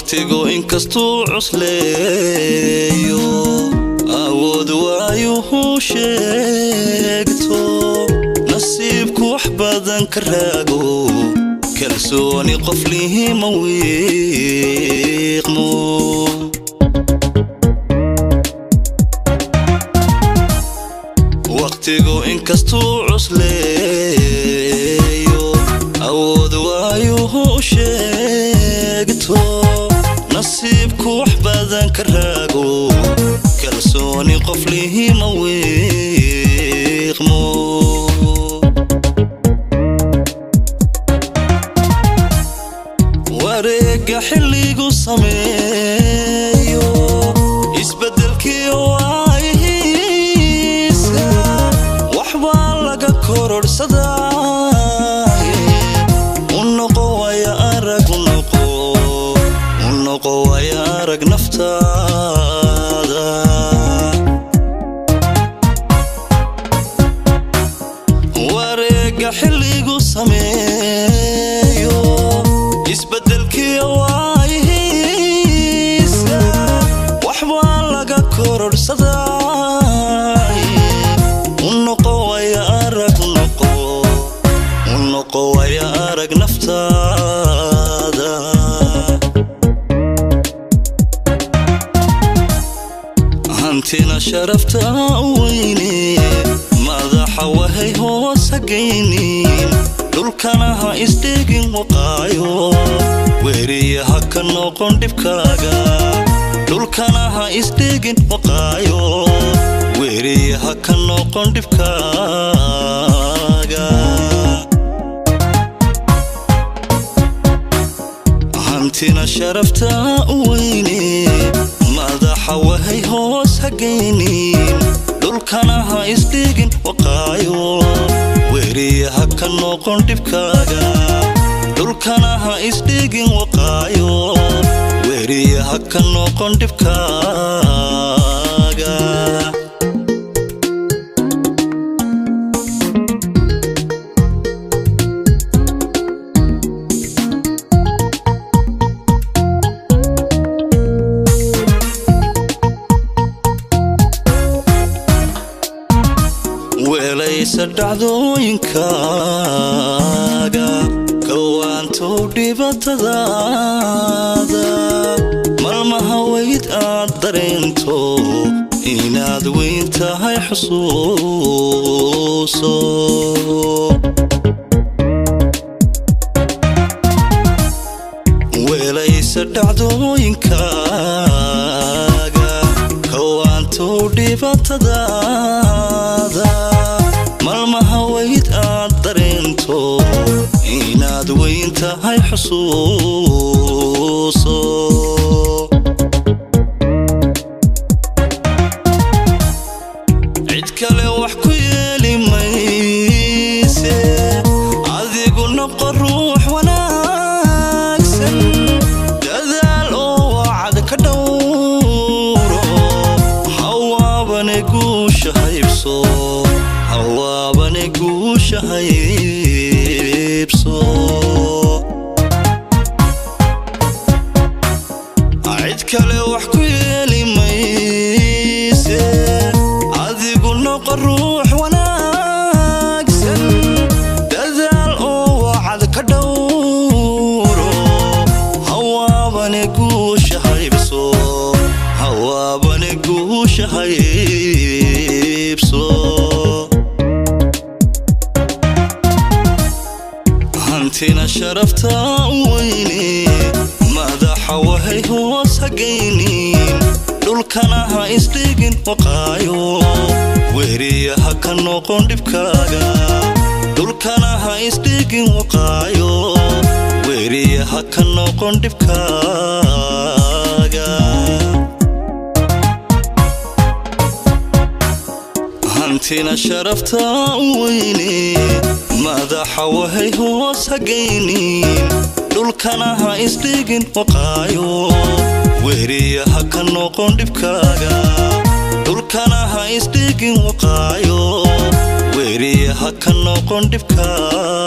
Waqtigu inkastuu cusleeyo, awood waayuhu sheegto, nasiibku wax badan ka raago, kalsooni qof lihima wiiqmo. Waqtigu inkastuu cusleeyo, awood waayuhu sheegto, nasiibku wax badan ka raago, kalsooni qof lihima wiiqmo. Wareega xilligu sameeyo, isbeddelkii waayihiisa waxbaa laga kororhsadaa. U noqo waya arag, u noqo, u noqo waya arag naftaada. Wareega xilligu sameeyo, isbeddelkii waayihiisa waxbaa laga kororhsadaa. U noqo waya arag, u noqo, u noqo waya arag naftaada. Hantina sharafta weyne, madaxa wahay hoos hagaynin, dhulkana ha isdhigin waqaayo, weriya ha ka noqon dhibkaaga. Dhulkana ha isdhigin waqaayo, weriya ha ka noqon dhibkaaga. Hantina sharafta weyne, madaxa wahay hoos hagaynin, dhulkana ha isdhigin waqaayo, weriya ha ka noqon dhibkaaga. Dhulkana ha isdhigin waqaayo, weriya ha ka noqon dhibkaaga. Weelaysa dhacdooyinkaaga, kawaantow dhibaatadaada, malmaha weyd aad dareento inaad weyn tahay xusuuso. Weelaysa dhacdooyinkaaga, kawaantow dhibaatadaada, malmaha weyd aad dareento inaad weyn tahay xusuuso. Cid kale wax ku yeeli mayse, adigu noqo ruux wanaagsan, dadaal oo wacad ka dhowro, hawaabane guusha haybso, hawaabane guusha haybso. Cid kale wax ku yeeli mayse, adigu noqo ruux wanaagsan, dadaal oo wacad ka dhowro, hawaabane guusha haybso, hawaabane guusha haybso. Hantina sharafta weyne, madaxa wahay hoos hagaynin, dhulkana ha isdhigin waqaayo, weriya ha ka noqon dhibkaaga. Dhulkana ha isdhigin waqaayo, weriya ha ka noqon dhibkaaga. Hantina sharafta weyne, madaxa wahay hoos hagaynin, dhulkana ha isdhigin waqaayo, weriya ha ka noqon dhibkaaga. Dhulkana ha isdhigin waqaayo, weriya ha ka noqon dhibkaaga.